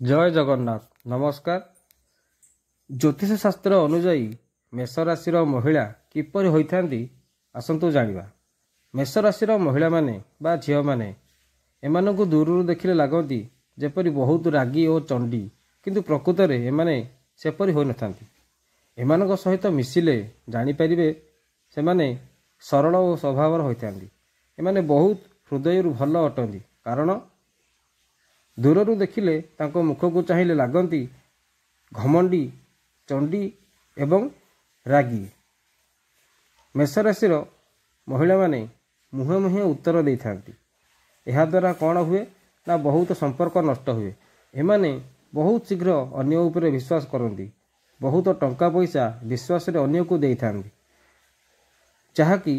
ଜୟ ଜଗନ୍ନାଥ। ନମସ୍କାର। ଜ୍ୟୋତିଷ ଶାସ୍ତ୍ର ଅନୁଯାୟୀ ମେଷ ରାଶିର ମହିଳା କିପରି ହୋଇଥାନ୍ତି, ଆସନ୍ତୁ ଜାଣିବା। ମେଷ ରାଶିର ମହିଳାମାନେ ବା ଝିଅମାନେ, ଏମାନଙ୍କୁ ଦୂରରୁ ଦେଖିଲେ ଲାଗନ୍ତି ଯେପରି ବହୁତ ରାଗି ଓ ଚଣ୍ଡୀ, କିନ୍ତୁ ପ୍ରକୃତରେ ଏମାନେ ସେପରି ହୋଇନଥାନ୍ତି। ଏମାନଙ୍କ ସହିତ ମିଶିଲେ ଜାଣିପାରିବେ, ସେମାନେ ସରଳ ଓ ସ୍ୱଭାବର ହୋଇଥାନ୍ତି। ଏମାନେ ବହୁତ ହୃଦୟରୁ ଭଲ ଅଟନ୍ତି, କାରଣ ଦୂରରୁ ଦେଖିଲେ ତାଙ୍କ ମୁଖକୁ ଚାହିଁଲେ ଲାଗନ୍ତି ଘମଣ୍ଡି, ଚଣ୍ଡୀ ଏବଂ ରାଗି। ମେଷ ରାଶିର ମହିଳାମାନେ ମୁହେଁ ମୁହେଁ ଉତ୍ତର ଦେଇଥାନ୍ତି। ଏହାଦ୍ୱାରା କ'ଣ ହୁଏ ନା ବହୁତ ସମ୍ପର୍କ ନଷ୍ଟ ହୁଏ। ଏମାନେ ବହୁତ ଶୀଘ୍ର ଅନ୍ୟ ଉପରେ ବିଶ୍ୱାସ କରନ୍ତି। ବହୁତ ଟଙ୍କା ପଇସା ବିଶ୍ୱାସରେ ଅନ୍ୟକୁ ଦେଇଥାନ୍ତି, ଯାହାକି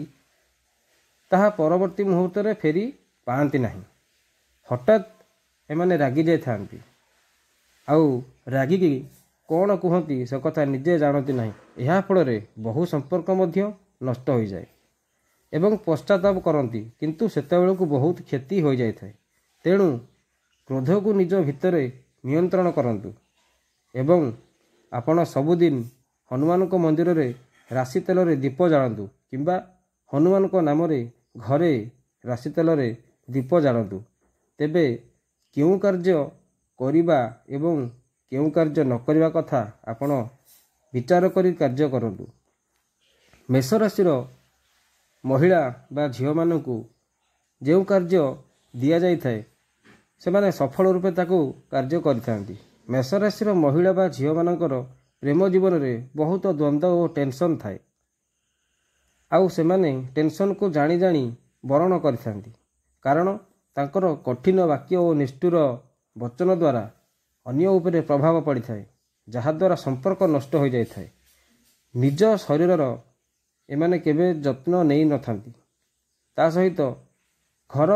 ତାହା ପରବର୍ତ୍ତୀ ମୁହୂର୍ତ୍ତରେ ଫେରି ପାଆନ୍ତି ନାହିଁ। ହଠାତ୍ ଏମାନେ ରାଗି ଯାଇଥାନ୍ତି, ଆଉ ରାଗିକି କ'ଣ କୁହନ୍ତି ସେ କଥା ନିଜେ ଜାଣନ୍ତି ନାହିଁ। ଏହା ଫଳରେ ବହୁ ସମ୍ପର୍କ ମଧ୍ୟ ନଷ୍ଟ ହୋଇଯାଏ ଏବଂ ପଶ୍ଚାତାପ କରନ୍ତି, କିନ୍ତୁ ସେତେବେଳକୁ ବହୁତ କ୍ଷତି ହୋଇଯାଇଥାଏ। ତେଣୁ କ୍ରୋଧକୁ ନିଜ ଭିତରେ ନିୟନ୍ତ୍ରଣ କରନ୍ତୁ ଏବଂ ଆପଣ ସବୁଦିନ ହନୁମାନଙ୍କ ମନ୍ଦିରରେ ରାଶି ତେଲରେ ଦୀପ ଜାଳନ୍ତୁ କିମ୍ବା ହନୁମାନଙ୍କ ନାମରେ ଘରେ ରାଶି ତେଲରେ ଦୀପ ଜାଳନ୍ତୁ। ତେବେ କେଉଁ କାର୍ଯ୍ୟ କରିବା ଏବଂ କେଉଁ କାର୍ଯ୍ୟ ନ କରିବା କଥା ଆପଣ ବିଚାର କରି କାର୍ଯ୍ୟ କରନ୍ତୁ। ମେଷ ରାଶିର ମହିଳା ବା ଝିଅମାନଙ୍କୁ ଯେଉଁ କାର୍ଯ୍ୟ ଦିଆଯାଇଥାଏ, ସେମାନେ ସଫଳ ରୂପେ ତାକୁ କାର୍ଯ୍ୟ କରିଥାନ୍ତି। ମେଷ ରାଶିର ମହିଳା ବା ଝିଅମାନଙ୍କର ପ୍ରେମ ଜୀବନରେ ବହୁତ ଦ୍ୱନ୍ଦ୍ୱ ଓ ଟେନସନ୍ ଥାଏ, ଆଉ ସେମାନେ ଟେନସନ୍କୁ ଜାଣି ଜାଣି ବରଣ କରିଥାନ୍ତି, କାରଣ ତାଙ୍କର କଠିନ ବାକ୍ୟ ଓ ନିଷ୍ଠୁର ବଚନ ଦ୍ୱାରା ଅନ୍ୟ ଉପରେ ପ୍ରଭାବ ପଡ଼ିଥାଏ, ଯାହାଦ୍ୱାରା ସମ୍ପର୍କ ନଷ୍ଟ ହୋଇଯାଇଥାଏ। ନିଜ ଶରୀରର ଏମାନେ କେବେ ଯତ୍ନ ନେଇନଥାନ୍ତି। ତା ସହିତ ଘର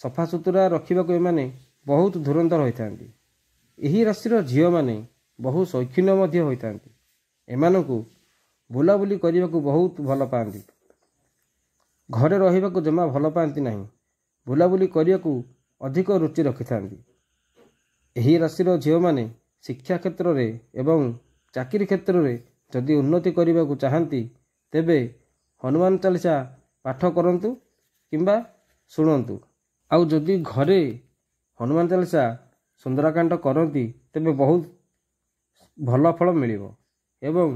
ସଫାସୁତୁରା ରଖିବାକୁ ଏମାନେ ବହୁତ ଧୁରନ୍ଧର ହୋଇଥାନ୍ତି। ଏହି ରାଶିର ଝିଅମାନେ ବହୁ ସୌଖିନ ମଧ୍ୟ ହୋଇଥାନ୍ତି। ଏମାନଙ୍କୁ ବୁଲାବୁଲି କରିବାକୁ ବହୁତ ଭଲ ପାଆନ୍ତି। ଘରେ ରହିବାକୁ ଜମା ଭଲ ପାଆନ୍ତି ନାହିଁ। ବୁଲାବୁଲି କରିବାକୁ ଅଧିକ ରୁଚି ରଖିଥାନ୍ତି। ଏହି ରାଶିର ଝିଅମାନେ ଶିକ୍ଷା କ୍ଷେତ୍ରରେ ଏବଂ ଚାକିରି କ୍ଷେତ୍ରରେ ଯଦି ଉନ୍ନତି କରିବାକୁ ଚାହାନ୍ତି, ତେବେ ହନୁମାନ ଚାଳିଶା ପାଠ କରନ୍ତୁ କିମ୍ବା ଶୁଣନ୍ତୁ। ଆଉ ଯଦି ଘରେ ହନୁମାନ ଚାଳିଶା, ସୁନ୍ଦରାକାଣ୍ଡ କରନ୍ତି, ତେବେ ବହୁତ ଭଲ ଫଳ ମିଳିବ ଏବଂ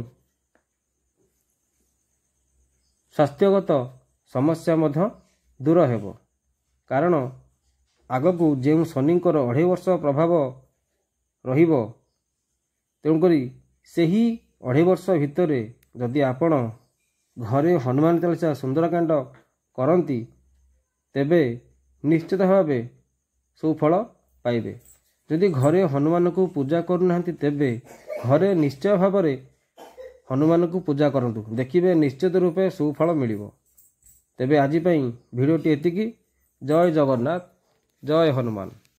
ସ୍ୱାସ୍ଥ୍ୟଗତ ସମସ୍ୟା ମଧ୍ୟ ଦୂର ହେବ। କାରଣ ଆଗକୁ ଯେଉଁ ଶନିଙ୍କର 2.5 ବର୍ଷ ପ୍ରଭାବ ରହିବ, ତେଣୁକରି ସେହି 2.5 ବର୍ଷ ଭିତରେ ଯଦି ଆପଣ ଘରେ ହନୁମାନ ଚାଳିଶା, ସୁନ୍ଦରାକାଣ୍ଡ କରନ୍ତି, ତେବେ ନିଶ୍ଚିତ ଭାବେ ସୁଫଳ ପାଇବେ। ଯଦି ଘରେ ହନୁମାନଙ୍କୁ ପୂଜା କରୁନାହାନ୍ତି, ତେବେ ଘରେ ନିଶ୍ଚୟ ଭାବରେ ହନୁମାନଙ୍କୁ ପୂଜା କରନ୍ତୁ। ଦେଖିବେ ନିଶ୍ଚିତ ରୂପେ ସୁଫଳ ମିଳିବ। ତେବେ ଆଜି ପାଇଁ ଭିଡ଼ିଓଟି ଏତିକି। ଜୟ ଜଗନ୍ନାଥ, ଜୟ ହନୁମାନ।